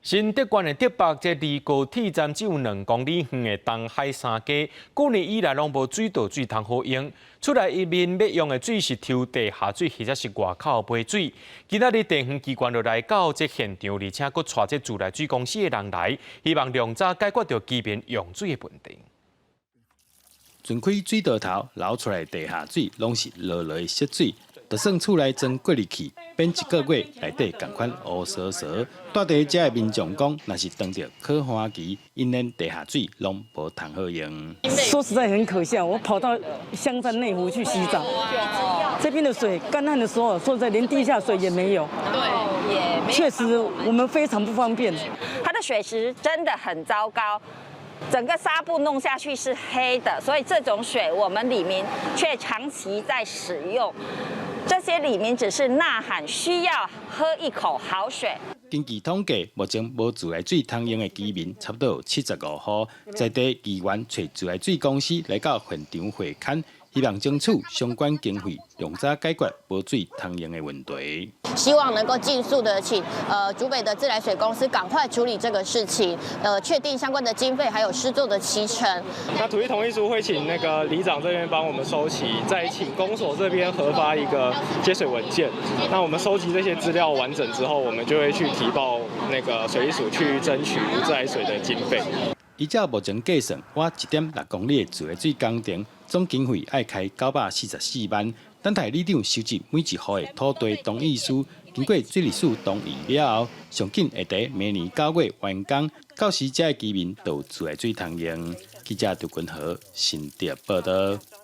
新竹縣的竹北這離高鐵站只有2公里遠的東海三街，舊年以來攏無水道水通好用，厝內面欲用的水是抽地下水或者是外口買水。今仔日地方機關就來到這現場，而且閣帶這自來水公司的人來，希望量早解決著居民用水的問題。全開水道頭流出來地下水，攏是濁濁的濁水。就算厝內裝過濾器，變一個月內底仝款烏趖趖。住佇遮的民眾講，若是當著洘旱期，𪜶連地下水攏無通好用。說實在很可笑，我跑到香山內湖去洗澡，這邊的水乾旱的時候，說實在連地下水也沒有。對，確實我們非常不方便。它的水質真的很糟糕。整個紗布弄下去是黑的，所以這種水我們里民卻長期在使用。這些里民只是吶喊需要喝一口好水。根據統計，目前無自來水通用的居民差不多有75戶。在地議員揣自來水公司來到現場會勘，希望爭取相關經費，量早解決無水通用的問題。希望能夠盡速的請竹北的自來水公司趕快處理這個事情，確定相關的經費還有施作的期程。那土地同意書會請那個里長這邊幫我們收齊，再請公所這邊核發一個接水文件。那我們收集這些資料完整之後，我們就會去提報那個水利署去爭取自來水的經費。依照目前計算，倚1.6公里的自來水工程，總經費愛開944萬。等待里長收集每一戶的土地同意書，經過水利署同意了後，上緊會佇明年9月完工，到時遮的居民就有自來水通用。記者杜君和新竹報導。